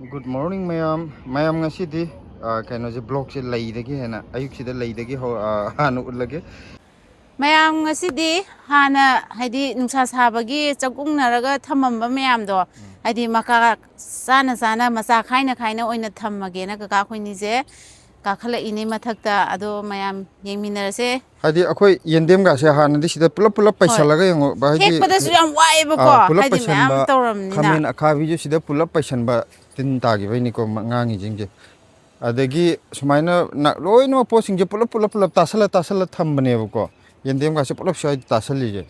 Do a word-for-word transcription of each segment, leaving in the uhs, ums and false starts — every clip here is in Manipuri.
Good morning ꯃꯌꯥꯝ꯫ ꯃꯌꯥꯝ ꯉꯁꯤꯗꯤ, ꯑ, ꯀꯩꯅꯣꯁꯦ, ꯕ꯭ꯂꯣꯛꯁꯦ ꯂꯩꯗꯒꯤ ꯍꯦꯟꯅ, ꯑꯌꯨꯛꯁꯤꯗ ꯂꯩꯗꯒꯤ ꯍꯧ-, ꯑ, ꯍꯥꯟꯅ ꯎꯠꯂꯒꯦ꯫ ꯃꯌꯥꯝ ꯉꯁꯤꯗꯤ ꯍꯥꯟꯅ, ꯍꯥꯏꯗꯤ, ꯅꯨꯡꯁꯥ ꯁꯥꯕꯒꯤ ꯆꯥꯛꯀꯨꯡꯅꯔꯒ ꯊꯝꯃꯝꯕ ꯃꯌꯥꯝꯗꯣ, ꯍꯥꯏꯗꯤ, ꯃꯀꯥ ꯆꯥꯅ ꯆꯥꯅ, ꯃꯆꯥ ꯈꯥꯏꯅ ꯈꯥꯏꯅ ꯑꯣꯏꯅ ꯊꯝꯃꯒꯦꯅ ꯀꯀꯥ ꯑꯩꯈꯣꯏꯅꯤꯁꯦ ꯀꯥꯈꯠꯂꯛꯏꯅꯦ ꯃꯊꯛꯇ꯫ ꯑꯗꯣ ꯃꯌꯥꯝ ꯌꯦꯡꯃꯤꯟꯅꯔꯁꯦ꯫ ꯍꯥꯏꯗꯤ, ꯑꯩꯈꯣꯏ ꯌꯦꯟꯗꯦꯝꯒꯥꯁꯦ ꯍꯥꯟꯅꯗꯤ ꯁꯤꯗ ꯄꯨꯂꯞ ꯄꯨꯂꯞ ꯍꯣꯏ꯫ ꯄꯩꯁꯜꯂꯒ ꯌꯦꯡꯉꯣꯕ, ꯍꯥꯏꯗꯤ, ꯍꯦꯛꯄꯗꯁꯨ ꯌꯥꯝ ꯋꯥꯏꯑꯦꯕꯀꯣ, ꯑꯥ, ꯄꯨꯂꯞ ꯍꯥꯏꯗꯤ ꯃꯌꯥꯝ ꯄꯩꯁꯟꯕ, ꯇꯧꯔꯕꯅꯤꯅ꯫ ꯈꯥꯃꯦꯟ ꯑꯈꯥꯕꯤꯁꯨ ꯁꯤꯗ ꯄꯨꯂꯞ ꯄꯩꯁꯟꯕ ꯇꯤꯟ ꯇꯥꯈꯤꯕꯩꯅꯤꯀꯣ, ꯃ-, ꯉꯥꯡꯉꯤꯁꯤꯡꯁꯦ꯫ ꯑꯗꯒꯤ ꯁꯨꯃꯥꯏꯅ ꯅ-, ꯂꯣꯏꯅꯃꯛ ꯄꯣꯠꯁꯤꯡꯁꯦ ꯄꯨꯂꯞ ꯄꯨꯂꯞ ꯄꯨꯂꯞ ꯇꯥꯁꯜꯂ ꯇꯥꯁꯜꯂ ꯊꯝꯕꯅꯦꯕꯀꯣ꯫ ꯌꯦꯟꯗꯦꯝꯒꯥꯁꯦ ꯄꯨꯂꯞ ꯁ꯭ꯋꯥꯏꯗ ꯇꯥꯁꯜꯂꯤꯁꯦ꯫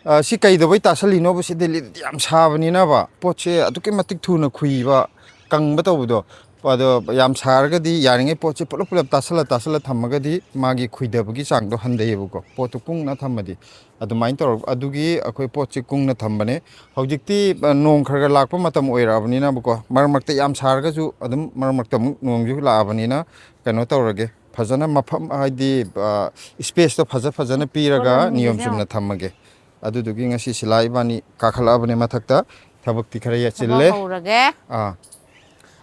ꯑ, ꯁꯤ ꯀꯩꯗꯧꯕꯩ ꯇꯥꯁꯜꯂꯤꯅꯣꯕ? ꯁꯤ ꯗꯦꯜꯂꯤꯗꯗꯤ ꯌꯥꯝ ꯁꯥꯕꯅꯤꯅꯕ, ꯄꯣꯠꯁꯦ ꯑꯗꯨꯛꯀꯤ ꯃꯇꯤꯛ ꯊꯨꯅ ꯈꯨꯏꯕ, ꯀꯪꯕ ꯇꯧꯕꯗꯣ꯫ ꯑꯗꯣ ꯌꯥꯝ ꯁꯥꯔꯒꯗꯤ ꯌꯥꯔꯤꯉꯩ ꯄꯣꯠꯁꯦ ꯄꯨꯂꯞ ꯄꯨꯂꯞ ꯇꯥꯁꯜꯂ ꯇꯥꯁꯜꯂ ꯊꯝꯃꯒꯗꯤ ꯃꯥꯒꯤ ꯈꯨꯏꯗꯕꯒꯤ ꯆꯥꯡꯗꯣ ꯍꯟꯊꯩꯌꯦꯕꯀꯣ, ꯄꯣꯠꯇꯣ ꯀꯨꯡꯅ ꯊꯝꯃꯗꯤ꯫ ꯑꯗꯨꯃꯥꯏꯅ ꯇꯧꯔ, ꯑꯗꯨꯒꯤ ꯑꯩꯈꯣꯏ ꯄꯣꯠꯁꯦ ꯀꯨꯡꯅ ꯊꯝꯕꯅꯦ꯫ ꯍꯧꯖꯤꯛꯇꯤ, ꯑ, ꯅꯣꯡ ꯈꯔ ꯈꯔ ꯂꯥꯛꯄ ꯃꯇꯝ ꯑꯣꯏꯔꯛꯑꯕꯅꯤꯅꯕꯀꯣ, ꯃꯔꯛ ꯃꯔꯛꯇ ꯌꯥꯝ ꯁꯥꯔꯒꯁꯨ ꯑꯗꯨꯝ ꯃꯔꯛ ꯃꯔꯛꯇ ꯑꯃꯨꯛ ꯅꯣꯡꯁꯨ ꯂꯥꯛꯑꯕꯅꯤꯅ, ꯀꯩꯅꯣ ꯇꯧꯔꯒꯦ, ꯐꯖꯅ ꯃꯐꯝ, ꯍꯥꯏꯗꯤ, ꯑ, ꯏꯁꯄꯦꯁꯇꯣ ꯐꯖ ꯐꯖꯅ ꯄꯤꯔꯒ ꯅꯤꯌꯣꯝ ꯆꯨꯝꯅ ꯊꯝꯃꯒꯦ꯫ ꯑꯗꯨꯗꯨꯒꯤ ꯉꯁꯤ ꯁꯤꯂꯥ ꯏꯕꯥꯅꯤ ꯀꯥꯈꯠꯂꯛꯑꯕꯅꯦ ꯃꯊꯛꯇ꯫ ꯊꯕꯛꯇꯤ ꯈꯔ ꯊꯕꯛ ꯌꯦꯠꯆꯤꯜꯂꯦ꯫ ꯍꯧꯔꯒꯦ꯫ ꯑꯥ꯫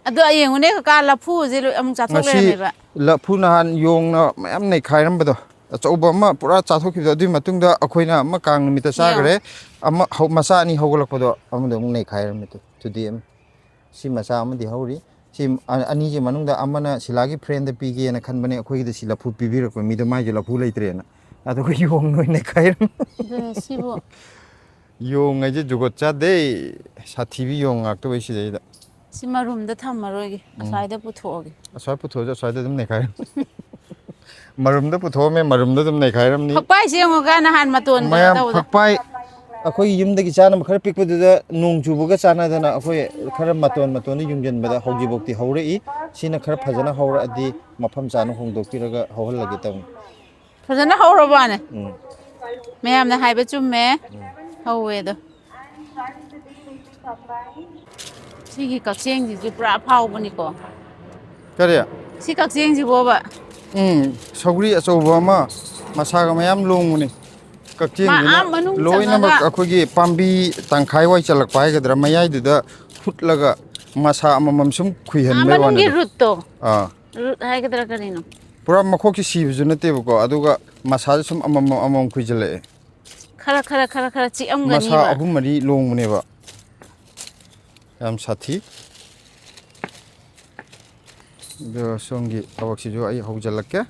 ꯑꯗꯣ ꯌꯦꯡꯉꯨꯅꯦ ꯀꯀꯥ, ꯂꯐꯨꯁꯦ ꯂꯣꯏ ꯑꯃꯨꯛ ꯆꯥꯊꯣꯛ ꯉꯁꯤ ꯂꯩꯔꯝꯃꯦꯕ꯫ ꯂꯐꯨ ꯅꯍꯥꯟ ꯌꯣꯡꯅ ꯃꯌꯥꯝ ꯅꯩꯈꯥꯏꯔꯝꯕꯗꯣ, ꯑꯆꯧꯕ ꯑꯃ ꯄꯨꯔꯥ ꯆꯥꯊꯣꯛꯈꯤꯕꯗꯣ, ꯑꯗꯨꯒꯤ ꯃꯇꯨꯡꯗ ꯑꯩꯈꯣꯏꯅ ꯑꯃ ꯀꯥꯡ ꯅꯨꯃꯤꯠꯇ ꯆꯥꯈ꯭ꯔꯦ꯫ ꯌꯦꯡꯉꯣ꯫ ꯑꯃ ꯍꯧ-, ꯃꯆꯥ ꯑꯅꯤ ꯍꯧꯒꯠꯂꯛꯄꯗꯣ ꯑꯃꯗ ꯑꯃꯨꯛ ꯅꯩꯈꯥꯏꯔꯝꯃꯦ꯫ ꯇꯨ, ꯇꯨꯗꯤ ꯑꯃ, ꯁꯤ ꯃꯆꯥ ꯑꯃꯗꯤ ꯍꯧꯔꯤ꯫ ꯁꯤ ꯑ-, ꯑꯅꯤꯒꯤ ꯃꯅꯨꯡꯗ ꯑꯃꯅ ꯁꯤꯂꯥꯒꯤ ꯐ꯭ꯔꯦꯟꯗ ꯄꯤꯒꯦꯅ ꯈꯟꯕꯅꯦ, ꯑꯩꯈꯣꯏꯒꯤꯗ ꯁꯤ ꯂꯐꯨ ꯄꯤꯕꯤꯔꯛꯄ ꯃꯤꯗꯣ ꯃꯥꯏꯁꯦ ꯂꯐꯨ ꯂꯩꯇ꯭ꯔꯦꯅ꯫ ꯑꯗꯨꯒ ꯌꯣꯡ ꯑꯣꯏꯅ ꯅꯩꯈꯥꯏꯔꯝꯃꯦ꯫ ꯑꯗꯨꯅꯦ ꯁꯤꯕꯨ꯫ ꯌꯣꯡ ꯍꯥꯏꯁꯦ ꯖꯨꯒꯣꯠ ꯆꯥꯗꯦ꯫ ꯁꯥꯊꯤꯕꯤ ꯌꯣꯡ ꯉꯥꯛꯇ ꯑꯣꯏ ꯁꯤꯗꯩꯗ꯫ ꯁꯤ ꯃꯔꯨꯝꯗ ꯊꯝꯃꯔꯣꯏꯒꯦ, ꯎꯝ꯫ ꯑꯁ꯭ꯋꯥꯏꯗ ꯄꯨꯊꯣꯛꯑꯒꯦ꯫ ꯑꯁ꯭ꯋꯥꯏ ꯄꯨꯊꯣꯛꯑꯁꯨ ꯑꯁ꯭ꯋꯥꯏꯗ ꯑꯗꯨꯝ ꯅꯩꯈꯥꯏꯔꯝꯃꯦ꯫ ꯃꯔꯨꯝꯗ ꯄꯨꯊꯣꯛꯑꯝꯃꯦ, ꯃꯔꯨꯝꯗ ꯑꯗꯨꯝ ꯅꯩꯈꯥꯏꯔꯝꯅꯤ꯫ ꯐꯛꯄꯥꯏꯁꯦ ꯌꯦꯡꯉꯨꯀ, ꯅꯍꯥꯟ ꯃꯇꯣꯟ ꯀꯩꯅꯣ ꯃꯌꯥꯝ ꯇꯧꯕꯗꯣ꯫ ꯐꯛꯄꯥꯏ ꯑꯩꯈꯣꯏꯒꯤ ꯌꯨꯝꯗꯒꯤ ꯆꯥꯅꯕ ꯈꯔ ꯄꯤꯛꯄꯗꯨꯗ ꯅꯣꯡ ꯆꯨꯕꯒ ꯆꯥꯟꯅꯗꯅ ꯑꯩꯈꯣꯏ ꯈꯔ ꯃꯇꯣꯟ ꯃꯇꯣꯟꯗ ꯌꯨꯡꯁꯤꯟꯕꯗ ꯍꯧꯖꯤꯛꯐꯥꯎꯗꯤ ꯍꯧꯔꯛꯏ꯫ ꯁꯤꯅ ꯈꯔ ꯐꯖꯅ ꯍꯧꯔꯛꯑꯗꯤ ꯃꯐꯝ ꯆꯥꯅ ꯍꯣꯡꯗꯣꯛꯄꯤꯔꯒ ꯍꯧꯍꯜꯂꯒꯦ ꯇꯧꯅꯤ꯫ ꯐꯖꯅ ꯍꯧꯔꯕꯅꯦ꯫ ꯎꯝ꯫ ꯃꯌꯥꯝꯅ ꯍꯥꯏꯕ ꯆꯨꯝꯃꯦ꯫ ꯎꯝ꯫ ꯍꯧꯋꯦ ꯑꯗꯣ꯫ ꯁꯤꯒꯤ ꯀꯛꯆꯦꯡꯁꯤꯁꯨ ꯄꯨꯔꯥ ꯐꯥꯎꯕꯅꯤꯀꯣ꯫ ꯀꯔꯤ? ꯁꯤ ꯀꯛꯆꯦꯡꯁꯤꯕꯣꯕ꯫ ꯎꯝ, ꯁꯧꯒ꯭ꯔꯤ ꯑꯆꯧꯕ ꯑꯃ ꯃꯁꯥꯒ ꯃꯌꯥꯝ ꯂꯣꯡꯕꯅꯤ꯫ ꯃꯥ ꯀꯛꯆꯦꯡꯁꯤꯅ ꯑꯥ ꯃꯅꯨꯡ ꯂꯣꯏꯅꯃꯛ ꯆꯪꯉꯒ꯫ ꯑꯩꯈꯣꯏꯒꯤ ꯄꯥꯝꯕꯤ ꯇꯪꯈꯥꯏ ꯋꯥꯏ ꯆꯜꯂꯛꯄ ꯍꯥꯏꯒꯗ꯭ꯔꯥ, ꯃꯌꯥꯏꯗꯨꯗ ꯍꯨꯠꯂꯒ ꯃꯁꯥ ꯑꯃꯃꯝ ꯁꯨꯝ ꯈꯨꯏꯍꯟꯕꯩ ꯃꯅꯨꯡꯒꯤ ꯋꯥꯅꯤꯗ꯫ Root ꯇꯣ꯫ ꯑꯥ꯫ Root ꯍꯥꯏꯒꯗ꯭ꯔꯥ ꯀꯔꯤꯅꯣ? ꯄꯨꯔꯥ ꯃꯈꯣꯛꯁꯤ ꯁꯤꯕꯁꯨ ꯅꯠꯇꯦꯕꯀꯣ, ꯑꯗꯨꯒ ꯃꯁꯥꯁꯨ ꯁꯨꯝ ꯑꯃꯃꯝ ꯑꯃꯃꯝ ꯈꯨꯏꯖꯤꯜꯂꯛꯑꯦ꯫ ꯈꯔ, ꯈꯔ, ꯈꯔ, ꯈꯔ ꯆꯤꯛꯑꯝꯒꯅꯤꯕ꯫ ꯃꯁꯥ ꯑꯍꯨꯝ ꯃꯔꯤ ꯂꯣꯡꯕꯅꯦꯕ꯫ ꯌꯥꯝ ꯁꯥꯊꯤ꯫ ꯑꯗꯣ ꯁꯣꯝꯒꯤ ꯊꯕꯛꯁꯤꯁꯨ ꯑꯩ ꯍꯧꯖꯤꯜꯂꯛꯀꯦ꯫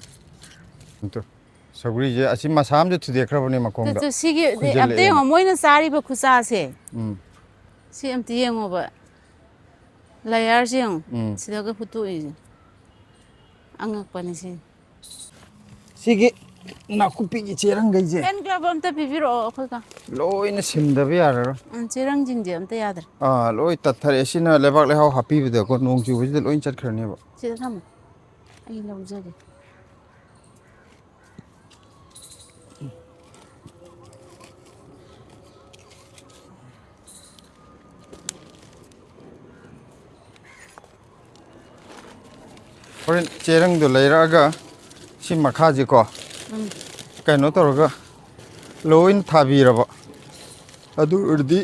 ꯑꯗꯣ ꯁꯧꯒ꯭ꯔꯤꯁꯦ ꯑꯁꯤ ꯃꯁꯥ ꯑꯃꯁꯨ ꯊꯨꯗꯦꯛꯈ꯭ꯔꯕꯅꯦ ꯃꯈꯣꯡꯗ꯫ ꯇꯨ, ꯇꯨ, ꯁꯤꯒꯤ, ꯑꯝꯇ ꯈꯨꯏꯖꯤꯜꯂꯛꯑꯦꯅ꯫ ꯌꯦꯡꯉꯣ, ꯃꯣꯏꯅ ꯆꯥꯔꯤꯕ ꯈꯨꯆꯥꯁꯦ꯫ ꯎꯝ꯫ ꯁꯤ ꯑꯝꯇ ꯌꯦꯡꯉꯣꯕ꯫ Layerꯁꯦ ꯌꯦꯡꯉꯣ꯫ ꯎꯝ꯫ ꯁꯤꯗꯒ ꯍꯨꯠꯇꯣꯛꯏꯁꯦ꯫ ꯑꯉꯛꯄꯅꯤ ꯁꯤ꯫ ꯁꯤꯒꯤ ꯅꯥꯀꯨꯞꯄꯤꯒꯤ ꯆꯦꯔꯪꯈꯩꯁꯦ꯫ Hand glove ꯑꯝꯇ ꯄꯤꯕꯤꯔꯛꯑꯣ ꯑꯩꯈꯣꯏꯒ꯫ ꯂꯣꯏꯅ ꯁꯤꯝꯗꯕ ꯌꯥꯔꯔꯣꯏ꯫ ꯎꯝ, ꯆꯦꯔꯪꯁꯤꯡꯁꯦ ꯑꯝꯇ ꯌꯥꯗ꯭ꯔꯦ꯫ ꯑꯥ, ꯂꯣꯏ ꯇꯠꯊꯔꯛꯑꯦ꯫ ꯁꯤꯅ ꯂꯩꯕꯥꯛ ꯂꯩꯍꯥꯎ ꯍꯥꯞꯄꯤꯕꯗꯀꯣ, ꯅꯣꯡ ꯆꯨꯕꯁꯤꯗ ꯂꯣꯏ ꯆꯠꯈ꯭ꯔꯅꯦꯕ꯫ ꯁꯤꯗ ꯊꯝꯃꯣ꯫ ꯑꯩ ꯂꯧꯖꯒꯦ꯫ ꯍꯣꯔꯦꯟ ꯆꯦꯔꯪꯗꯣ ꯂꯩꯔꯛꯑꯒ ꯁꯤ ꯃꯈꯥꯁꯦꯀꯣ, ꯎꯝ꯫ ꯀꯩꯅꯣ ꯇꯧꯔꯒ ꯂꯣꯏꯅ ꯊꯥꯕꯤꯔꯕ, ꯑꯗꯨ ꯑꯣꯏꯔꯗꯤ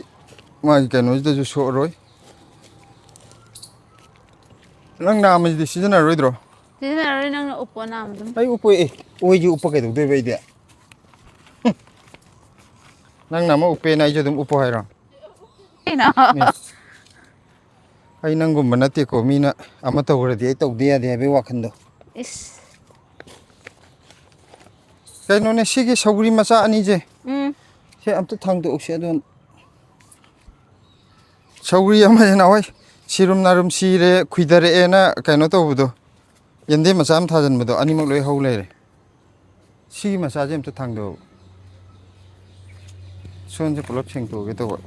ꯃꯥꯒꯤ ꯀꯩꯅꯣꯁꯤꯗꯁꯨ ꯁꯣꯛꯑꯔꯣꯏ꯫ ꯅꯪ ꯅꯥꯝꯃꯁꯤꯗꯤ ꯁꯤꯖꯤꯟꯅꯔꯣꯏꯗ꯭ꯔꯣ? ꯁꯤꯖꯤꯟꯅꯔꯣꯏ, ꯅꯪꯅ ꯎꯞꯄꯣ ꯅꯥꯝꯃꯗꯨꯝ꯫ ꯑꯩ ꯎꯞꯄꯣꯏ, ꯑꯦ, ꯑꯣꯏꯁꯨ ꯎꯞꯄ ꯀꯩꯗꯧꯗꯣꯏꯕ ꯑꯩꯗꯤ? ꯍꯨꯝ꯫ ꯅꯪꯅ ꯑꯃ ꯎꯞꯄꯦꯅ ꯑꯩꯁꯨ ꯑꯗꯨꯝ ꯎꯞꯄꯣ ꯍꯥꯏꯔꯣ? ꯀꯩꯅꯣ? ꯑꯦ꯫ ꯑꯩ ꯅꯪꯒꯨꯝꯕ ꯅꯠꯇꯦꯀꯣ, ꯃꯤꯅ ꯑꯃ ꯇꯧꯈ꯭ꯔꯗꯤ ꯑꯩ ꯇꯧꯗ ꯌꯥꯗꯦ ꯍꯥꯏꯕꯒꯤ ꯋꯥꯈꯜꯗꯣ꯫ ꯏꯁ꯫ ꯀꯩꯅꯣꯅꯦ, ꯁꯤꯒꯤ ꯁꯧꯒ꯭ꯔꯤ ꯃꯆꯥ ꯑꯅꯤꯁꯦ, ꯎꯝ꯫ ꯁꯦ ꯑꯝꯇ ꯊꯥꯡꯗꯣꯛꯎꯁꯦ꯫ ꯑꯗꯣ ꯁꯧꯒ꯭ꯔꯤ ꯑꯃꯁꯦ ꯅꯍꯥꯟꯋꯥꯏ ꯁꯤꯔꯨꯝ ꯅꯥꯔꯨꯝ ꯁꯤꯔꯦ, ꯈꯨꯏꯊꯔꯛꯑꯦꯅ ꯀꯩꯅꯣ ꯇꯧꯕꯗꯣ, ꯌꯦꯟꯗꯦꯝ ꯃꯆꯥ ꯑꯃ ꯊꯥꯖꯤꯟꯕꯗꯣ, ꯑꯅꯤꯃꯛ ꯂꯣꯏ ꯍꯧ ꯂꯩꯔꯦ꯫ ꯁꯤꯒꯤ ꯃꯆꯥꯁꯦ ꯑꯝꯇ ꯊꯥꯡꯗꯧ꯫ ꯁꯣꯟꯁꯦ ꯄꯨꯂꯞ ꯁꯦꯡꯇꯣꯛꯑꯒꯦ ꯇꯧꯕ꯫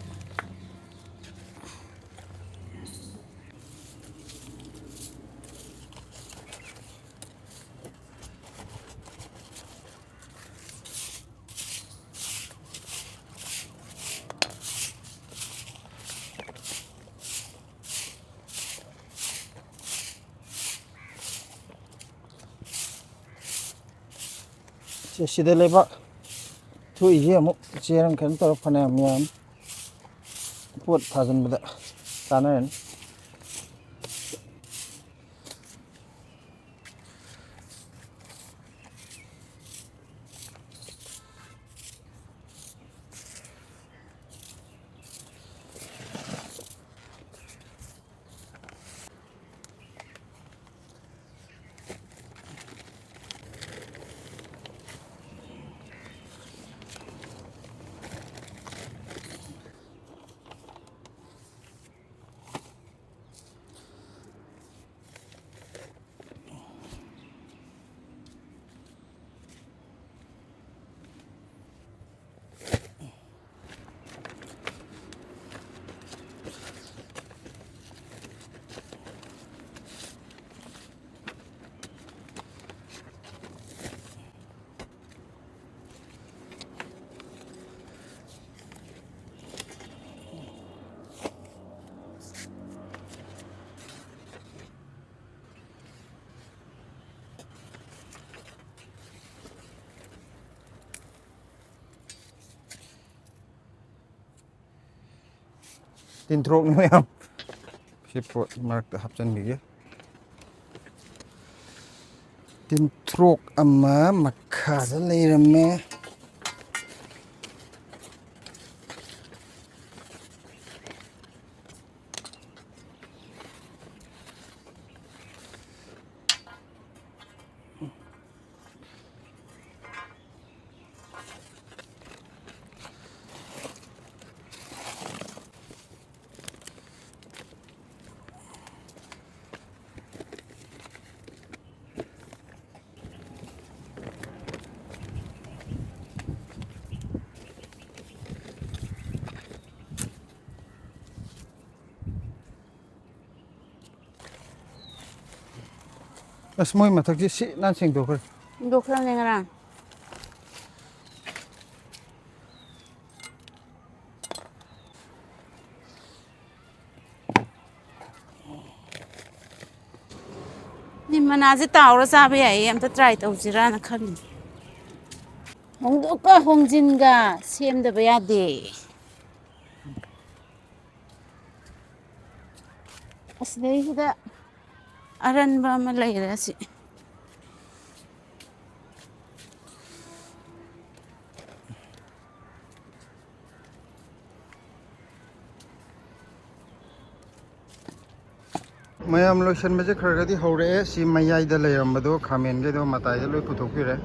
ꯁꯤ-, ꯁꯤꯗ ꯂꯩꯕꯥꯛ ꯊꯣꯛꯏꯁꯦ ꯑꯃꯨꯛ ꯆꯦꯔꯪ ꯀꯩꯅꯣ ꯇꯧꯔ ꯐꯅꯌꯥꯝ ꯌꯥꯝꯃꯤ꯫ ꯄꯣꯠ ꯊꯥꯖꯤꯟꯕꯗ ꯀꯥꯟꯅꯔꯅꯤ꯫ ꯇꯤꯟꯊ꯭ꯔꯣꯛꯅꯤ ꯃꯌꯥꯝ꯫ ꯁꯤ ꯄꯣꯠ ꯃꯔꯛꯇ ꯍꯥꯞꯆꯤꯟꯕꯤꯒꯦ꯫ ꯇꯤꯟꯊ꯭ꯔꯣꯛ ꯑꯃ ꯃꯈꯥꯗ ꯂꯩꯔꯝꯃꯦ꯫ ꯑꯁ, ꯃꯣꯏ ꯃꯊꯛꯁꯤ ꯁꯤ ꯅꯥꯟ ꯁꯦꯡꯗꯣꯛꯈ꯭ꯔꯦ꯫ ꯁꯦꯡꯗꯣꯛꯈ꯭ꯔꯕꯅꯦ ꯉꯔꯥꯡ꯫ ꯅꯤꯝ ꯃꯅꯥꯁꯦ ꯇꯥꯎꯔ ꯆꯥꯕ ꯌꯥꯏꯌꯦ, ꯑꯝꯇ try ꯇꯧꯁꯤꯔꯥꯅ ꯈꯜꯂꯤ꯫ ꯍꯣꯡꯗꯣꯛꯀ ꯍꯣꯡꯖꯤꯟꯒ ꯁꯦꯝꯗꯕ ꯌꯥꯗꯦ꯫ ꯑꯁꯤꯗꯩꯁꯤꯗ ꯑꯔꯟꯕ ꯑꯃ ꯂꯩꯔꯦ ꯑꯁꯤ꯫ ꯃꯌꯥꯝ ꯂꯣꯏꯁꯟꯕꯁꯦ ꯈꯔ ꯈꯔꯗꯤ ꯍꯧꯔꯛꯑꯦ꯫ ꯁꯤ ꯃꯌꯥꯏꯗ ꯂꯩꯔꯝꯕꯗꯣ ꯈꯥꯃꯦꯟꯈꯩꯗꯣ ꯃꯇꯥꯏꯗ ꯂꯣꯏ ꯄꯨꯊꯣꯛꯄꯤꯔꯦ꯫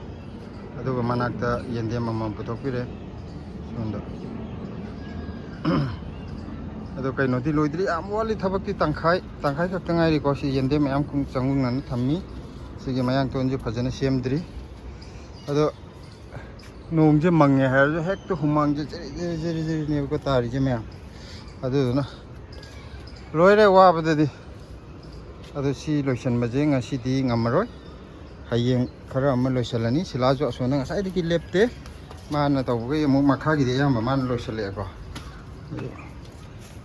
ꯑꯗꯨꯒ ꯃꯅꯥꯛꯇ ꯌꯦꯟꯗꯦꯝ ꯑꯃꯃꯝ ꯄꯨꯊꯣꯛꯄꯤꯔꯦ꯫ ꯁꯣꯝꯗ꯫ ꯑꯗꯣ ꯀꯩꯅꯣꯗꯤ ꯂꯣꯏꯗ꯭ꯔꯤ, ꯌꯥꯝ ꯋꯥꯠꯂꯤ, ꯊꯕꯛꯇꯤ ꯇꯪꯈꯥꯏ, ꯇꯪꯈꯥꯏ ꯈꯛꯇ ꯉꯥꯏꯔꯤꯀꯣ꯫ ꯁꯤ ꯌꯦꯟꯗꯦꯝ ꯃꯌꯥꯝ ꯈꯨꯡ-, ꯆꯪꯉꯨꯡꯅꯅ ꯊꯝꯃꯤ꯫ ꯁꯤꯒꯤ ꯃꯌꯥꯡ ꯇꯣꯟꯁꯦ ꯐꯖꯅ ꯁꯦꯝꯗ꯭ꯔꯤ꯫ ꯑꯗꯣ ꯅꯣꯡꯁꯦ ꯃꯪꯉꯦ ꯍꯥꯏꯔꯁꯨ ꯍꯦꯛꯇ ꯍꯨꯃꯥꯡꯁꯦ ꯖꯤꯔꯤ ꯖꯤꯔꯤ ꯖꯤꯔꯤ ꯖꯤꯔꯤꯅꯦꯕꯀꯣ ꯇꯥꯔꯤꯁꯦ ꯃꯌꯥꯝ꯫ ꯑꯗꯨꯗꯨꯅ ꯂꯣꯏꯔꯦ ꯋꯥꯕꯗꯗꯤ꯫ ꯑꯗꯣ ꯁꯤ ꯂꯣꯏꯁꯤꯟꯕꯁꯦ ꯉꯁꯤꯗꯤ ꯉꯝꯃꯔꯣꯏ꯫ ꯍꯌꯦꯡ ꯈꯔ ꯑꯃ ꯂꯣꯏꯁꯤꯜꯂꯅꯤ꯫ ꯁꯤꯂꯥꯁꯨ ꯑꯁꯣꯝꯗ ꯉꯁꯥꯏꯗꯒꯤ ꯂꯦꯞꯇꯦ꯫ ꯃꯥꯅ ꯇꯧꯕꯈꯩ ꯑꯃꯨꯛ ꯃꯈꯥꯒꯤꯗꯤ ꯑꯌꯥꯝꯕ ꯃꯥꯅ ꯂꯣꯏꯁꯤꯜꯂꯛꯑꯦꯀꯣ꯫ ꯑꯗꯨ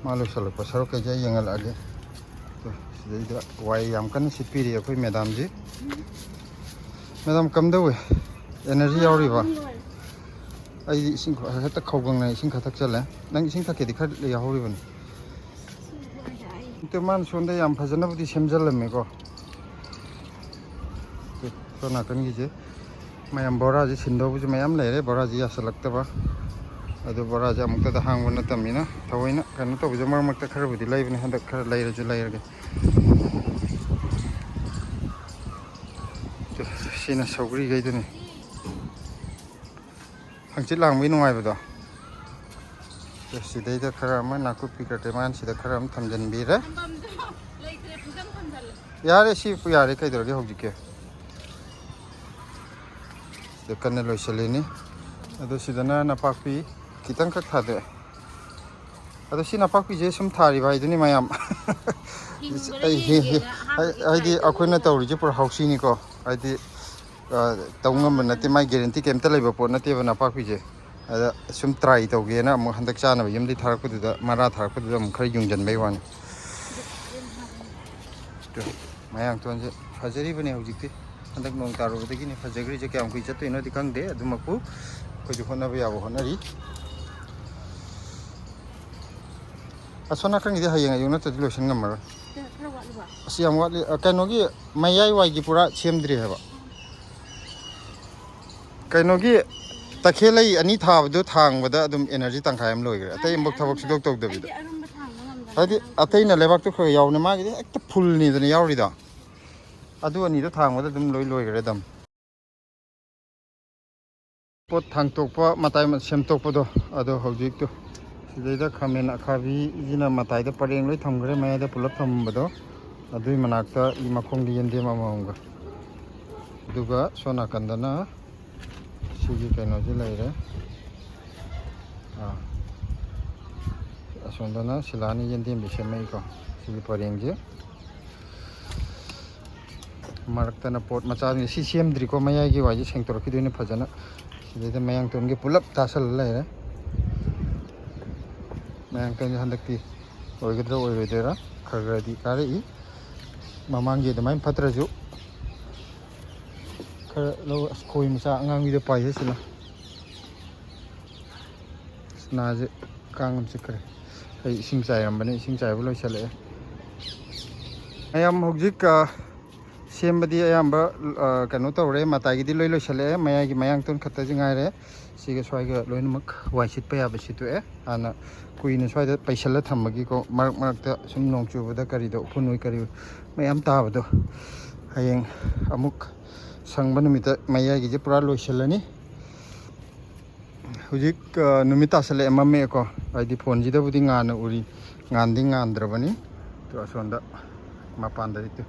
ꯃꯥ ꯂꯣꯏꯁꯤꯜꯂꯛꯄ ꯁꯔꯨꯛꯈꯩꯁꯦ ꯑꯩ ꯌꯦꯡꯍꯜꯂꯛꯑꯒꯦ꯫ ꯑꯗꯣ ꯁꯤꯗꯩꯗ ꯋꯥꯏ ꯌꯥꯝ ꯀꯟꯅ ꯁꯤꯠꯄꯤꯔꯤ ꯑꯩꯈꯣꯏ ꯃꯦꯗꯥꯝꯁꯤ꯫ ꯃꯦꯗꯥꯝ, ꯀꯝꯗꯧꯋꯤ? Energy ꯌꯥꯎꯔꯤꯕ? ꯑꯩꯗꯤ ꯏꯁꯤꯡ ꯈ-, ꯍꯦꯛꯇ ꯈꯧꯒꯪꯅ ꯏꯁꯤꯡ ꯈꯔ ꯊꯛꯆꯜꯂꯦ꯫ ꯅꯪ ꯏꯁꯤꯡ ꯊꯛꯀꯦꯗꯤ ꯈꯔ ꯌꯥꯎꯍꯧꯔꯤꯕꯅꯤ꯫ ꯃꯥꯅ ꯁꯣꯝꯗ ꯌꯥꯝ ꯐꯖꯅꯕꯨꯗꯤ ꯁꯦꯝꯖꯜꯂꯝꯃꯦꯀꯣ꯫ ꯁꯣꯝ ꯅꯥꯀꯟꯒꯤꯁꯦ ꯃꯌꯥꯝ ꯕꯣꯔꯥꯁꯦ ꯁꯤꯟꯗꯧꯕꯁꯨ ꯃꯌꯥꯝ ꯂꯩꯔꯦ, ꯕꯣꯔꯥꯁꯦ ꯌꯥꯁꯜꯂꯛꯇꯕ꯫ ꯑꯗꯨ ꯕꯣꯔꯥꯁꯦ ꯑꯃꯨꯛꯇꯗ ꯍꯥꯡꯕ ꯅꯠꯇꯕꯅꯤꯅ ꯊꯑꯣꯏꯅ ꯀꯩꯅꯣ ꯇꯧꯕꯁꯦ ꯃꯔꯛ ꯃꯔꯛꯇ ꯈꯔꯕꯨꯗꯤ ꯂꯩꯕꯅꯦ, ꯍꯟꯗꯛ ꯈꯔ ꯂꯩꯔꯁꯨ ꯂꯩꯔꯒꯦ꯫ ꯁꯤꯅ ꯁꯧꯒ꯭ꯔꯤꯈꯩꯗꯨꯅꯤ꯫ ꯍꯪꯆꯤꯠ ꯂꯥꯡꯕꯒꯤ ꯅꯨꯡꯉꯥꯏꯕꯗꯣ꯫ ꯑꯦ, ꯁꯤꯗꯩꯗ ꯈꯔ ꯑꯃ ꯅꯥꯀꯨꯞꯄꯤ ꯀꯇꯦꯃꯥꯟ ꯁꯤꯗ ꯈꯔ ꯑꯃ ꯊꯝꯖꯤꯟꯕꯤꯔꯦ꯫ ꯊꯝꯐꯝꯗꯣ ꯂꯩꯇ꯭ꯔꯦ, ꯄꯨꯡꯊꯝ ꯊꯝꯖꯜꯂꯦ꯫ ꯌꯥꯔꯦ, ꯁꯤ ꯌꯥꯔꯦ, ꯀꯩꯗꯧꯔꯒꯦ ꯍꯧꯖꯤꯛꯀꯤ꯫ ꯁꯤꯗ ꯀꯟꯅ ꯂꯣꯏꯁꯤꯜꯂꯤꯅꯤ꯫ ꯑꯗꯣ ꯁꯤꯗꯅ ꯅꯄꯥꯛꯄꯤ ꯈꯤꯇꯪꯈꯛ ꯊꯥꯗꯣꯛꯑꯦ꯫ ꯑꯗꯣ ꯁꯤ ꯅꯄꯥꯛꯄꯤꯁꯦ ꯁꯨꯝ ꯊꯥꯔꯤꯕ ꯍꯥꯏꯗꯨꯅꯤ ꯃꯌꯥꯝ꯫ ꯍꯤꯡꯕ꯭ꯔꯥ ꯑꯩ ꯍꯤ-, ꯍꯤ-, ꯌꯦꯡꯒꯦꯅ ꯑꯍꯥꯟꯕꯒꯤ ꯍꯥꯏ-, ꯍꯥꯏꯗꯤ try ꯑꯩꯈꯣꯏꯅ ꯇꯧꯕꯅꯤꯗ꯫ ꯇꯧꯔꯤꯁꯦ ꯄꯨꯔꯥ ꯍꯧꯁꯤꯅꯤꯀꯣ꯫ ꯍꯥꯏꯗꯤ, ꯑ, ꯇꯧ ꯉꯝꯕ ꯅꯠꯇꯦ, ꯃꯥꯏ guarantee ꯀꯩꯝꯇ ꯂꯩꯕ ꯄꯣꯠ ꯅꯠꯇꯦꯕ ꯅꯄꯥꯛꯄꯤꯁꯦ꯫ ꯑꯗ ꯁꯨꯝ try ꯇꯧꯒꯦꯅ ꯑꯃꯨꯛ ꯍꯟꯗꯛ ꯆꯥꯅꯕ ꯌꯨꯝꯗꯩ ꯊꯥꯔꯛꯄꯗꯨꯗ, ꯃꯔꯥ ꯊꯥꯔꯛꯄꯗꯨꯗ ꯑꯃꯨꯛ ꯈꯔ ꯌꯨꯡꯁꯤꯟꯕꯩ ꯋꯥꯅꯤ꯫ ꯇꯨ, ꯃꯌꯥꯡꯇꯣꯟꯁꯦ ꯐꯖꯔꯤꯕꯅꯦ ꯍꯧꯖꯤꯛꯇꯤ꯫ ꯍꯟꯗꯛ ꯅꯣꯡ ꯇꯥꯔꯨꯕꯗꯒꯤꯅꯦ ꯐꯖꯈ꯭ꯔꯤꯁꯦ꯫ ꯀꯌꯥꯝ ꯀꯨꯏ ꯆꯠꯇꯣꯏꯅꯣꯗꯤ ꯈꯪꯗꯦ, ꯑꯗꯨꯃꯛꯄꯨ ꯑꯩꯈꯣꯏꯁꯨ ꯍꯣꯠꯅꯕ ꯌꯥꯕ ꯍꯣꯠꯅꯔꯤ꯫ ꯑꯁꯣꯝ ꯅꯥꯀꯟꯒꯤꯗꯤ ꯍꯌꯦꯡ ꯑꯌꯨꯛ ꯅꯠꯇ꯭ꯔꯗꯤ ꯂꯣꯏꯁꯤꯟ ꯉꯝꯃꯔꯣꯏ꯫ ꯈꯔ ꯋꯥꯠꯂꯤꯕ? ꯑꯁꯤ ꯌꯥꯝ ꯋꯥꯠꯂꯤ꯫ ꯑ, ꯀꯩꯅꯣꯒꯤ ꯃꯌꯥꯏ ꯋꯥꯏꯒꯤ ꯄꯨꯔꯥ ꯁꯦꯝꯗ꯭ꯔꯤ ꯍꯥꯏꯕ꯫ ꯀꯩꯅꯣꯒꯤ ꯇꯈꯦꯜꯂꯩ ꯑꯅꯤ ꯊꯥꯕꯗꯣ ꯊꯥꯡꯕꯗ ꯑꯗꯨꯝ energy ꯇꯪꯈꯥꯏ ꯑꯃ ꯂꯣꯏꯈ꯭ꯔꯦ, ꯑꯇꯩ ꯑꯃꯐꯥꯎ ꯊꯕꯛ ꯁꯨꯡꯇꯧ ꯇꯧꯗꯕꯤꯗ꯫ ꯑꯩꯗꯤ ꯑꯔꯨꯝꯕ ꯊꯥꯡꯕ ꯉꯝꯗꯕꯅꯤꯅ ꯍꯥꯏꯗꯤ ꯑꯇꯩꯅ ꯂꯩꯕꯥꯛꯇꯣ ꯈꯔ ꯈꯔ ꯌꯥꯎꯕꯅꯦ, ꯃꯥꯒꯤꯗꯤ ꯍꯦꯛꯇ fullꯅꯤꯗꯅ ꯌꯥꯎꯔꯤꯗꯣ꯫ ꯑꯗꯨ ꯑꯅꯤꯗꯣ ꯊꯥꯡꯕꯗ ꯑꯗꯨꯝ ꯂꯣꯏ ꯂꯣꯏꯈ꯭ꯔꯦ ꯑꯗꯨꯝ꯫ ꯄꯣꯠ ꯊꯥꯡꯇꯣꯛꯄ, ꯃꯇꯥꯏ ꯁꯦꯝꯗꯣꯛꯄꯗꯣ, ꯑꯗꯣ ꯍꯧꯖꯤꯛꯇꯣ ꯁꯤꯗꯩꯗ ꯈꯥꯃꯦꯟ ꯑꯈꯥꯕꯤꯁꯤꯅ ꯃꯇꯥꯏꯗ ꯄꯔꯦꯡ ꯂꯣꯏ ꯊꯝꯈ꯭ꯔꯦ, ꯃꯌꯥꯏꯗ ꯄꯨꯂꯞ ꯊꯝꯃꯝꯕꯗꯣ꯫ ꯑꯗꯨꯏ ꯃꯅꯥꯛꯇ ꯏ ꯃꯈꯣꯡꯗ ꯌꯦꯟꯗꯦꯝ ꯑꯃꯃꯝꯒ꯫ ꯑꯗꯨꯒ ꯁꯣꯝ ꯅꯥꯀꯟꯗꯅ ꯁꯤꯒꯤ ꯀꯩꯅꯣꯁꯤ ꯂꯩꯔꯦ꯫ ꯑꯥ꯫ ꯑꯁꯣꯝꯗꯅ ꯁꯤꯂꯥꯅ ꯌꯦꯟꯗꯦꯝꯁꯦ ꯁꯦꯝꯃꯛꯏꯀꯣ, ꯁꯤꯒꯤ ꯄꯔꯦꯡꯁꯦ꯫ ꯃꯔꯛꯇꯅ ꯄꯣꯠ ꯃꯆꯥꯁꯤꯡꯁꯦ ꯁꯤ ꯁꯦꯝꯗ꯭ꯔꯤꯀꯣ, ꯃꯌꯥꯏꯒꯤ ꯋꯥꯏꯁꯦ ꯁꯦꯡꯇꯣꯔꯛꯈꯤꯗꯣꯏꯅꯦ ꯐꯖꯅ꯫ ꯁꯤꯗꯩꯗ ꯃꯌꯥꯡꯇꯣꯟꯒꯤ ꯄꯨꯂꯞ ꯇꯥꯁꯜꯂ ꯂꯩꯔꯦ꯫ ꯃꯌꯥꯡꯇꯣꯟꯁꯦ ꯍꯟꯗꯛꯇꯤ ꯑꯣꯏꯒꯗ꯭ꯔꯥ ꯑꯣꯏꯔꯣꯏꯗꯣꯏꯔꯥ ꯈꯔ ꯈꯔꯗꯤ ꯀꯥꯔꯛꯏ꯫ ꯃꯃꯥꯡꯒꯤ ꯑꯗꯨꯃꯥꯏꯅ ꯐꯠꯇ꯭ꯔꯁꯨ ꯈꯔ ꯂꯧ꯫ ꯑꯁ, ꯈꯣꯏ ꯃꯆꯥ ꯑꯉꯥꯡꯕꯤꯗ ꯄꯥꯏꯍꯦ ꯁꯤꯅ꯫ ꯑꯁ, ꯅꯥꯁꯦ ꯀꯥꯡ ꯑꯃ ꯆꯤꯛꯈ꯭ꯔꯦ꯫ ꯑꯩ ꯏꯁꯤꯡ ꯆꯥꯏꯔꯝꯕꯅꯦ, ꯏꯁꯤꯡ ꯆꯥꯏꯕ ꯂꯣꯏꯁꯤꯜꯂꯛꯑꯦ꯫ ꯃꯌꯥꯝ ꯍꯧꯖꯤꯛ ꯑ, ꯁꯦꯝꯕꯗꯤ ꯑꯌꯥꯝꯕ ꯑ, ꯀꯩꯅꯣ ꯇꯧꯔꯦ, ꯃꯇꯥꯏꯒꯤꯗꯤ ꯂꯣꯏ ꯂꯣꯏꯁꯤꯜꯂꯛꯑꯦ, ꯃꯌꯥꯏꯒꯤ ꯃꯌꯥꯡꯇꯣꯟ ꯈꯛꯇꯁꯤ ꯉꯥꯏꯔꯦ꯫ ꯁꯤꯒ ꯁ꯭ꯋꯥꯏꯒ ꯂꯣꯏꯅꯃꯛ ꯋꯥꯏ ꯁꯤꯠꯄ ꯌꯥꯕ ꯁꯤꯠꯇꯣꯛꯑꯦ꯫ ꯍꯥꯟꯅ ꯀꯨꯏꯅ ꯁ꯭ꯋꯥꯏꯗ ꯄꯩꯁꯤꯜꯂ ꯊꯝꯕꯒꯤꯀꯣ, ꯃꯔꯛ ꯃꯔꯛꯇ ꯁꯨꯝ ꯅꯣꯡ ꯆꯨꯕꯗ ꯀꯔꯤꯗ ꯎꯐꯨꯟ ꯑꯣꯏ ꯀꯔꯤ ꯑꯣꯏ ꯃꯌꯥꯝ ꯇꯥꯕꯗꯣ, ꯍꯌꯦꯡ ꯑꯃꯨꯛ ꯁꯪꯕ ꯅꯨꯃꯤꯠꯇ ꯃꯌꯥꯏꯒꯤꯁꯦ ꯄꯨꯔꯥ ꯂꯣꯏꯁꯤꯜꯂꯅꯤ꯫ ꯍꯧꯖꯤꯛ ꯑ, ꯅꯨꯃꯤꯠ ꯇꯥꯁꯜꯂꯛꯑꯦ, ꯃꯝꯃꯛꯑꯦꯀꯣ, ꯍꯥꯏꯗꯤ ꯐꯣꯟꯁꯤꯗꯕꯨꯗꯤ ꯉꯥꯟꯅ ꯎꯔꯤ, ꯉꯥꯟꯗꯤ ꯉꯥꯟꯗ꯭ꯔꯕꯅꯤ꯫ ꯑꯗꯣ ꯑꯁꯣꯝꯗ ꯃꯄꯥꯟꯗꯗꯤ ꯇꯨ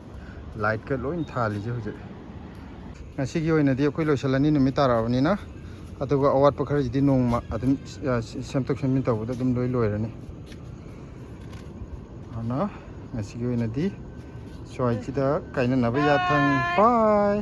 ꯂꯥꯏꯠꯀ ꯂꯣꯏ ꯊꯥꯜꯂꯤꯁꯦ ꯍꯧꯖꯤꯛ꯫ ꯉꯁꯤꯒꯤ ꯑꯣꯏꯅꯗꯤ ꯑꯩꯈꯣꯏ ꯂꯣꯏꯁꯤꯜꯂꯅꯤ, ꯅꯨꯃꯤꯠ ꯇꯥꯔꯛꯑꯕꯅꯤꯅ꯫ ꯑꯗꯨꯒ ꯑꯋꯥꯠꯄ ꯈꯔꯁꯤꯗꯤ ꯅꯣꯡꯃ ꯑꯗꯨꯝ ꯑ, ꯁꯦꯝꯗꯣꯛ ꯁꯦꯝꯖꯤꯟ ꯇꯧꯕꯗ ꯑꯗꯨꯝ ꯂꯣꯏ ꯂꯣꯏꯔꯅꯤ꯫ ꯑꯗꯨꯅ ꯉꯁꯤꯒꯤ ꯑꯣꯏꯅꯗꯤ ꯁ꯭ꯋꯥꯏꯁꯤꯗ ꯀꯥꯏꯅꯅꯕ ꯌꯥꯊꯪ꯫ ꯕꯥꯏ꯫